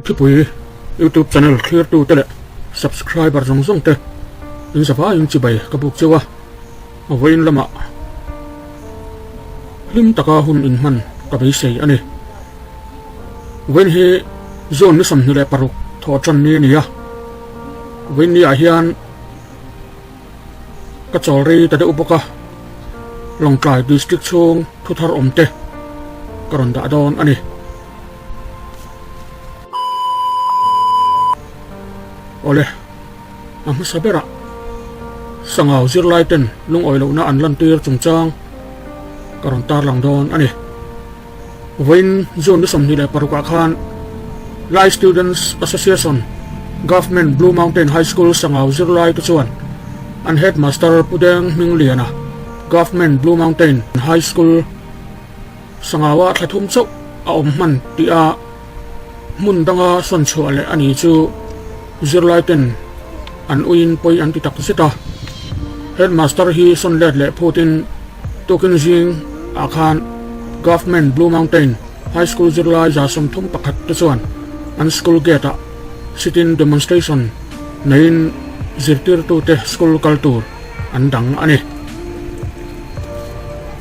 Thupui YouTube channel thlirtu te leh subscriber zawng zawng te in zavaiin chibai ka buk cheu a, vawiin lamah hlim taka hun inhman ka beisei a ni. Vawiin hi June ni 26 thawh tan ni a ni a, vawiin ni ah hian Ka chawl rei ta deuh bawk a, Lawngtlai District chhung thu thar awm te ka rawn dah dawn a ni. Awle, a hmasa berah Sangau zirlai ten lungawi lohna an lantir chungchang ka rawn tarlang dawn a ni. Vawiin June ni 26 ah khan Lai Students Association Government Blue Mountain High School Sangau zirlai te chuan an Headmaster Pu Deng Hmingliana Government Blue Mountain High School Sangau-ah thla thum chauh a awm hman tih a hmun danga sawn chhuah leh a ni chu zirlai ten an uiin pawi an ti tak zet a. Headmaster hi sawn let leh phutin tukin zing ah khan Government Blue Mountain High School zirlai 31 te chuan an school gate ah sit-in demonstration neiin zirtirtute school kal tur an dang a ni.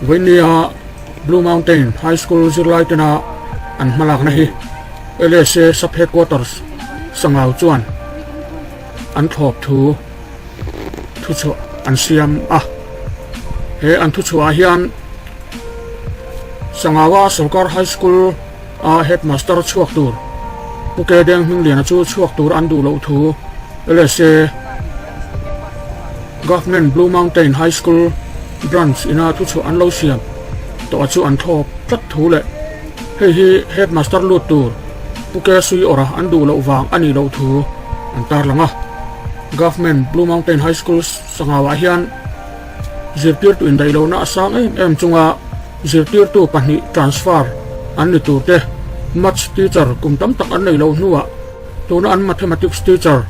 Vawinia Blue Mountain High School zirlai tena an hmalakna hi LSA Sub-Headquarters Sangau chuan an thlawp thu thuchhuah an siam a. He an thuchhuah ah hian Sangaua Sorkar High School a Headmaster chhuak tur Pu Ke Deng Hmingliana chu chhuak tur an duh loh thu LSA Government Blue Mountain High School Branch ina thuchhuah an lo siam tawh chu an thlawp tlat thu leh hei hi Headmaster lut tur Pu Ke Sui Awra an duh loh vang a nih loh thu an tarlang a. Government Blue Mountain High School Sangauah hian zirtirtu indaih lohna a sang em em chunga zirtirtu pahnih transfer an ni tur te Maths teacher kum tam tak an nei loh hnuah tuna an Mathematics teacher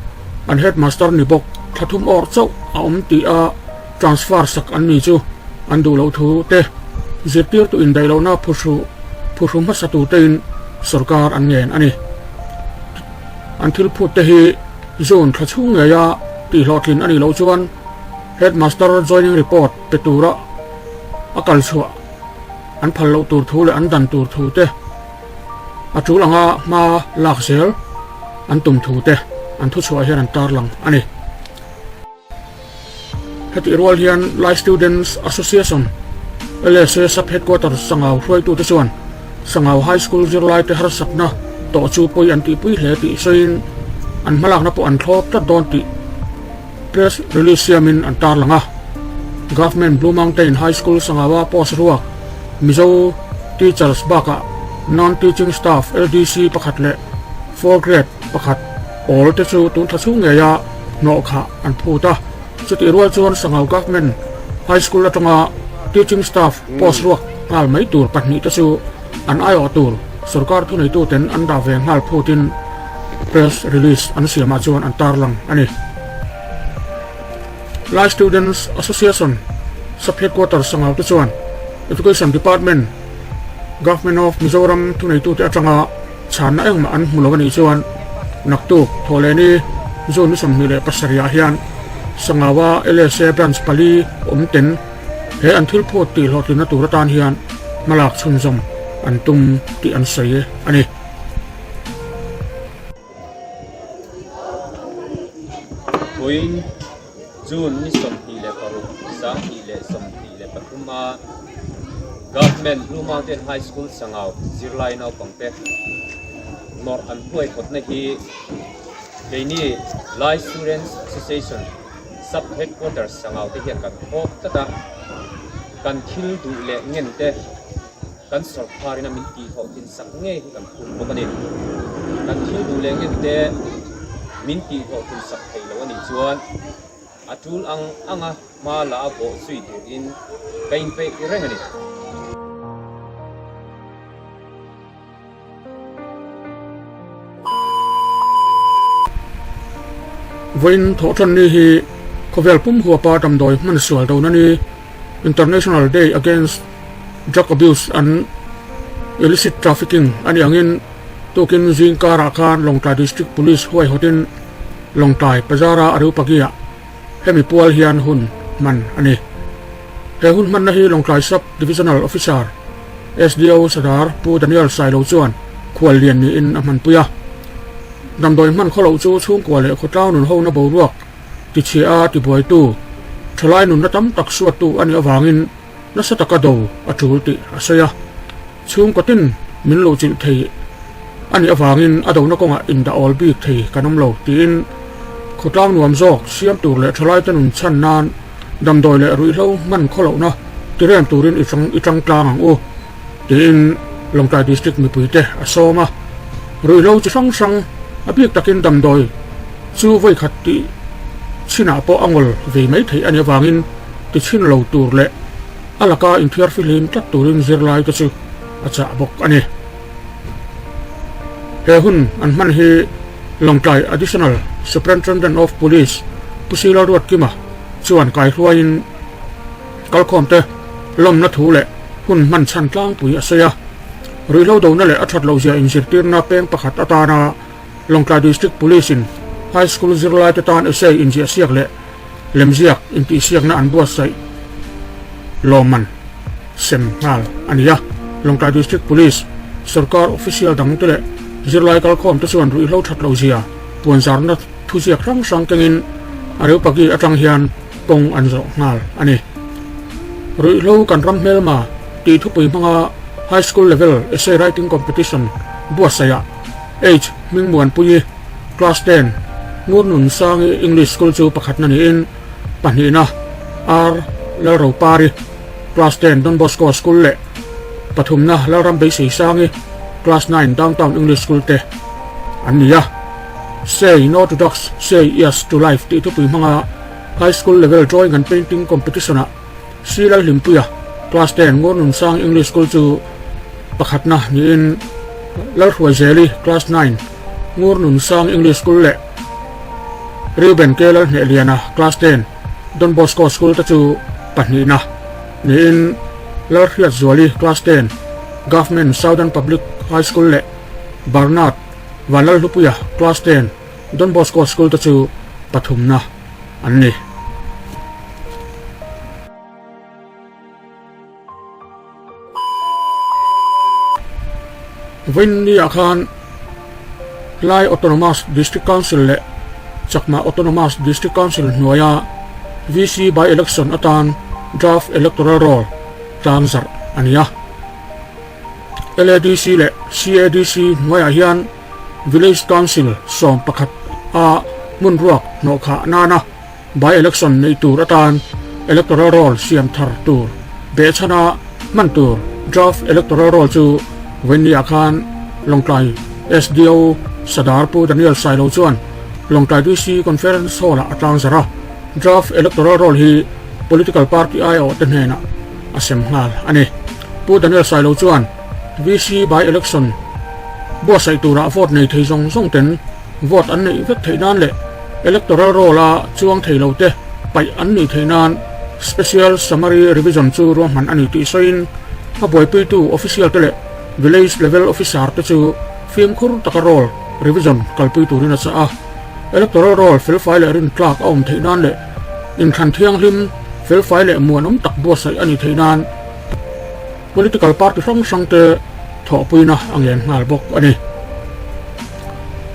An headmaster ni bawk thla thum awr chauh a awm tih a transfer sak an ni chu an duh loh thu te zirtirtu indaih lohna phuhru phuhru hmasa tur tein sorkar an ngen a ni. An thil phut te hi June thla chhung ngeia tihhlawhtlin a nih loh chuan headmaster joining report pe tura a kal chhuah an phal loh tur thu leh an dan tur thu te A tul anga hma lak zel an tum thu te an thuchhuah hian an tarlang a ni. Hetih rual hian Lai Students Association, LSA Sub Headquarters Sangau hruaitute chuan Sangau High School zirlaite harsatna tawh chu pawi an tihpui hle tih sawiin an hmalakna pawh an thlawp tlat dawn tih press release siamin an tarlang a. Government Blue Mountain High School Sangawa post ruak Mizo teachers bakah non-teaching staff LDC pakhat leh four grade pakhat pawl te chu tun thla chhung ngeia hnawh khah an phut a. Chutih rual chuan Sangau Government High School atanga teaching staff post ruak nghal mai tur pahnih te chu an aiawh tur sorkar thuneituten an dah ve nghal phutin press release an siamah chuan an tarlang a ni. Lai Students Association Sub Headquarters Sangau te chuan Education Department, Government of Mizoram thuneitute atanga chhanna engmah an hmu lo a nih chuan naktuk Thawhlehni June ni 27 ah hian Sangaua LSA Branch pali awm ten he an thil phut tih hlawhtlinna tur atan hian hmalak chhunzawm an tum tih an sawi a ni. Vawiin June ni 26, 2023 a Government Blue Mountain High School Sangau zirlai naupangte nawrh an huaihawtna hi keini Lai Students Association Sub Headquarters Sangau te hian kan khawp tlat a, kan thil duh leh ngen te Kan sawrkharin a min tihhlawhtlin sak ngei hi kan phut bawk a ni. Kan thil duh leh ngen te min tihhlawhtlin sak thei lo a nih chuan a tul ang anga hma la a bawh zui turin ka inpeih reng a ni. Vawiin thawhṭan ni hi khawvel pum huapa damdawi hman sual dona ni, International Day Against Drug Abuse and Illicit Trafficking, a nih angin. Tukin zing karah khan Lawngtlai District Police huaihawtin Lawngtlai Bazar-a Areopagi-ah hemi pual hian hun hman a ni. He hun hmanna hi Lawngtlai Sub Divisional Officer, SDO, Sadar Pu Daniel Sailo chuan khual lian niin a hmanpui a. Damdawi hman khawloh chu chhungkua leh khawtlang nun hona boruak tichhia a tibuaitu, thalai nunna tam tak suattu a nih avangin nasa taka do a tul tih a sawi a. Chhungkaw tin min luhchilh thei a nih avangin a dona kawngah indah awl bik thei kan awm lo tiin khawtlang nuam zawk siam tur leh thalaite nun chhan nan damdawi leh ruihhlo hman khawlohna tirem turin i i tang tlang ang u tiin Lawngtlai District mipuite a sawm a. Ruihhlo chi hrang hrang a bik takin damdawi chu vawikhat tih chhinah pawh a ngawl vei mai theih a nih avangin ti chhin lo tur leh A laka inthiar fihlim tlat turin zirlai te chu a chah bawk a ni. He hun an hman hi Lawngtlai Additional Superintendent of Police Pu Sila Ruatkima chuan kaihruaiin kalkhawmte lawmna thu leh hun hman chhan tlangpui a sawi a. Ruihhlo dona leh a that lohzia inzirtirna peng pakhat atana Lawngtlai District Police-in High School zirlaite tan essay inziahsiak leh Lemziak intihsiakna an buatsaih lawmman sem nghal a ni a. Lawngtlai District Police, sorkar official dangte leh zirlai kalkhawmte chuan ruihhlo that lo zia puanzarna thuziak hrang hrang kengin Areopagi atang hian kawng an zawh nghal a ni. Ruihhlo kan ram hmelma tih thupui hmanga High School Level Essay Writing Competition buatsaihah H Hmingmuanpuii Class 10, Ngurnun Sangi English School chu pakhatna niin pahnihna R Lalropari, Class 10, Don Bosco School leh pathumna Lalram Beisei Sangi, Class 9, Downtown English School te an ni a. Say No to Drugs, Say Yes to Life tih thupui hmanga High School Level Drawing and Painting Competition-ah C Lalhlimpuia, Class 10, Ngurnun Sangi English School chu pakhatna niin Lalhruaizeli, Class 9, Ngur Nun Sang English School leh Reuben K Lalhnehliana, Class 10, Don Bosco School te chu pahnihna niin Lalhriatzuali, Class 10, Government Southern Public High School leh Bernard Vanlalhlupuia, Class 10, Don Bosco School te chu pathumna an ni. Vawiinniah khan Lai Autonomous District Council leh Chakma Autonomous District Council hnuaia VC by-election atan Draft Electoral Roll tlang zarh a ni a. LADC leh CADC hnuaiah hian Village Council 11 a hmun ruak hnawhkhah nana By-election neih tur atan Electoral Roll siam thar tur behchhana hman tur Draft Electoral Roll chu vawiinniah khan Lawngtlai SDO Sadar Pu Daniel Sailo chuan Lawngtlai DC Conference Hall-ah a tlangzarh a. Draft Electoral Roll hi Political Party aiawhte hnenah a sem nghal a ni. Pu Daniel Sailo chuan VC by-election buatsaih turah vote nei thei zawng zawng ten Vote an neih vek theih nan leh Electoral Roll-a chuang thei lo te paih an nih theih nan Special Summary Revision chu ruahman a ni tih sawiin a buaipuitu official te leh Village Level Officer te chu fimkhur taka roll revision kalpui turin a chah a. Electoral Roll felfai leh rintlak a awm theih nan leh inthlan thianghlim felfai leh muanawm tak buatsaih a nih theih nan Political party hrang hrang te thawhpuina a ngen nghal bawk a ni.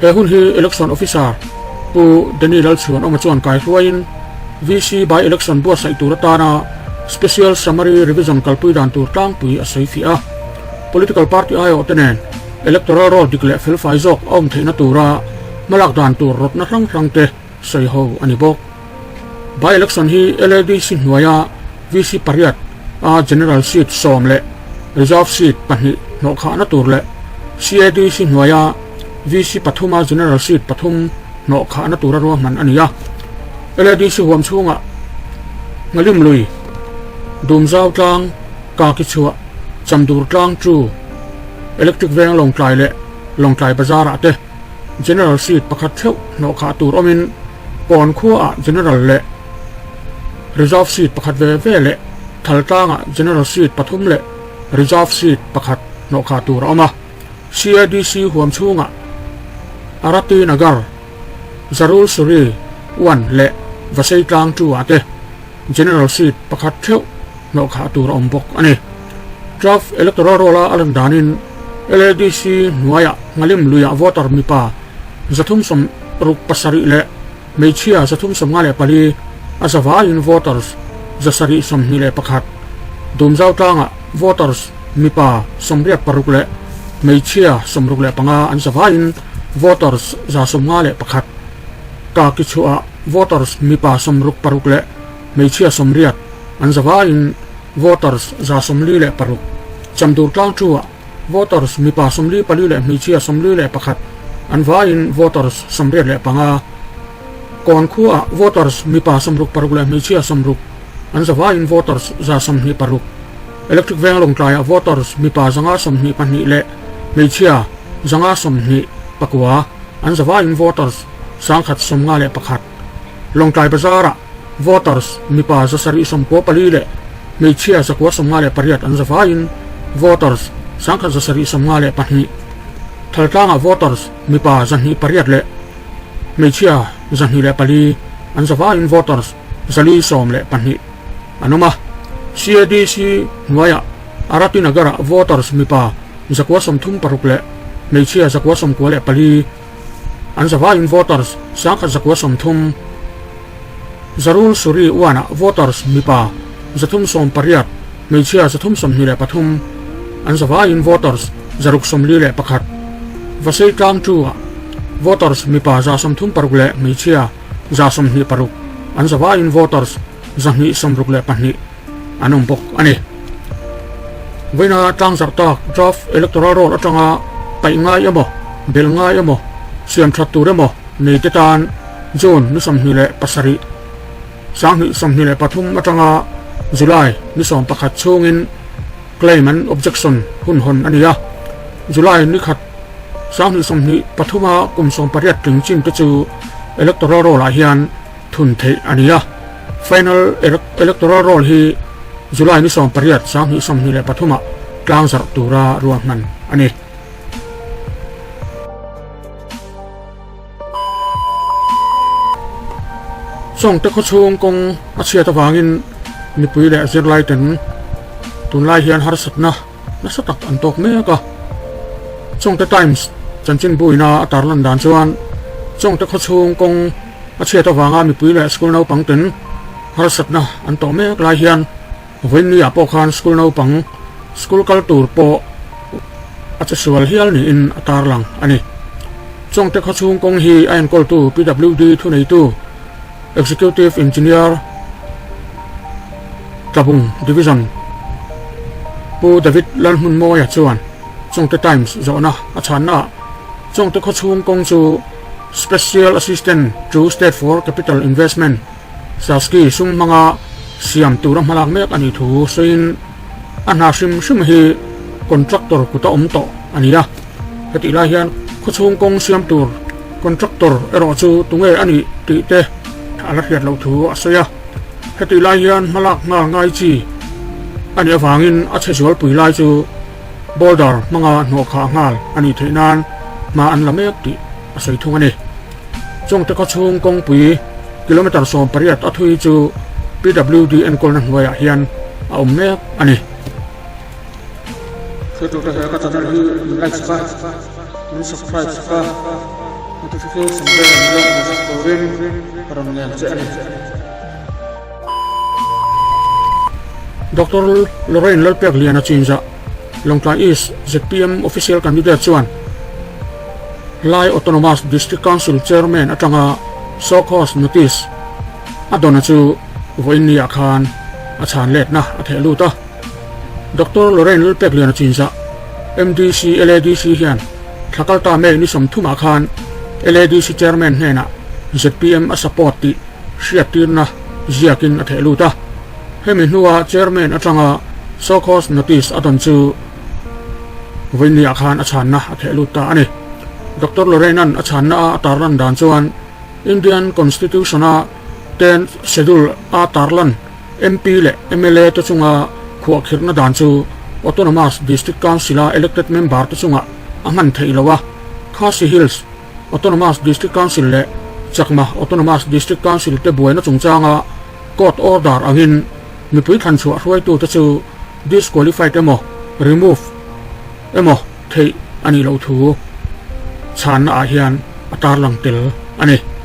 He hun hi Election Officer Pu Danny Lalchhuanawma chuan kaihruaiin VC by-election buatsaih tur atana Special Summary Revision kalpui dan tur tlangpui a sawi fiah a. Political party aiawhte nen Electoral Roll dik leh felfai zawk a awm theihna tura hmalak dan tur rawtna hrang hrang te sawi ho a ni bawk. By-election hi LADC hnuaia VC pariat a General Seat 10 leh Reserve Seat pahnih hnawhkhahna tur leh CADC hnuaia VC pathuma General Seat pathum hnawhkhahna tura ruahman a ni a. LADC huam chhungah Nghalim lui, Dumzau tlang, Kaki chhuah, Chamdur tlang chu Electric Veng Lawngtlai leh Lawngtlai Bazar-ah te General Seat pakhat theuh hnawhkhah tur awmin Kawn khuaah General leh Reserve Seat pakhat ve ve leh Thaltlangah General Seat pathum leh Reserve Seat pakhat hnawhkhah tur a awm a. CADC huam chhungah Arati Nagar, Zarul Suri One leh Vasei Tlang Two ah te General Seat pakhat theuh hnawhkhah tur a awm bawk a ni. Draft Electoral Roll-a a lan danin LADC hnuaiah Nghalim luiah voter mipa 367 leh hmeichhia 354 a zavaiin voters 721, Dumzau tlangah voters mipa 86 leh hmeichhia 65 an zavaiin voters 151, Kakichhuah voters mipa 66 leh hmeichhia 80 an zavaiin voters 46, Chamdur tlang thu-ah voters mipa 44 leh hmeichhia 41 an vaiin voters 85, Kawn khuaah voters mipa 66 leh hmeichhia 60 an zavaiin voters 26, Electric Veng Lawngtlaiah voters mipa 122 leh hmeichhia 129 an zavaiin voters 151. Lawngtlai Bazar-ah voters mipa 794 leh hmeichhia 958 an zavaiin voters 1792. Thaltlangah voters mipa 208 leh hmeichhia 204 an zavaiin voters 412 an awm a. CADC hnuaiah Arati Nagar-ah voters mipa 936 leh hmeichhia 994 An zavaiin voters 1130, Zarul Suri Uanah voters mipa 318, hmeichhia 323, an zavaiin voters 641, Vasei Tlang Chu-ah voters mipa 136 leh hmeichhia 126, an zavaiin voters 262 an awm bawk a ni. Vawiina tlangzarh tak draft electoral roll atanga paih ngai emaw, belh ngai emaw, siam that tur emaw nei te tan June ni 27, 2023 atanga July ni 11 chhungin claim and objection hun hawn a ni a. July ni khat, 2023 a kum 18 tling chin te chu electoral roll ah hian thun theih a ni a, final electoral roll hi July ni 18, 2023 ah tlang zarh tura ruahman a ni. Chawngte khawchhung kawng a chhiat avangin mipui leh zirlai ten tunlai hian harsatna nasa tak an tawk mek a. Chawngte Times chanchinbuina a tarlan dan chuan Chawngte khawchhung kawng a chhiat avanga mipui leh school naupang ten harsatna an tawh mek lai hian vawiinni ah pawh khan school naupang school kal tur pawh a che sual hial niin a tarlang a ni. Chawngte khawchhung kawng hi a enkawltu PWD thuneitu Executive Engineer Tlabung Division Pu David Lalhmunmawia chuan Chawngte Times zawhna a chhannaah Chawngte khawchhung kawng chu Special Assistant to State for Capital Investment, SASCI, sum hmanga siam tura hmalak mek a nih thu sawiin a hna hrim hrim hi contractor kuta awm tawh a ni a. Hetih lai hian khawchhung kawng siam tur contractor erawh chu tunge a nih tih te a la hriat loh thu a sawi a. Hetih lai hian hmalak nghal ngai chi a nih avangin a chhe zualpui lai chu boulder hmanga hnawhkhah nghal a nih theih nan hma an la mek tih a sawi thung a ni. Chawngte khawchhung kawngpui kilometre 18 a thui chu PWD enkawlna hnuaiah hian a awm mek a ni. Hriatute he ka channel hi min like sak a, min subscribe sak a, notification bell min lo on sak turin ka rawn ngen che a ni. Doctor Lorraine Lalpekliana Chinzah, Lawngtlai East zpm Official Candidate chuan Lai Autonomous District Council Chairman atanga Show Cause Notice a dawna chu vawiin ni ah khan a chhan letna a theh lut a. Doctor Lorraine Lalpekliana Chinzah, MDC LADC hian thla kalta May ni 30 ah khan LADC Chairman hnenah zpm a support tih hriattirna ziakin a theh lut a. Hemi hnua Chairman atanga Show Cause Notice a dawn chu vawiinniah khan a chhanna a theh lut ta a ni. Doctor Lorraine-a'n a chhanna a a tarlan dan chuan Indian Constitution-a Tenth Schedule a tarlan MP leh mla te chunga khuahkhirhna dan chu Autonomous District Council-a elected member te chungah. a hman theih loh a, Khasi Hills Autonomous District Council leh Chakma Autonomous District Council te buaina chungchanga court order angin mipui thlanchhuah hruaitute chu disqualified emaw remove emaw theih a nih loh thu chhanna ah hian a tarlang tel a ni.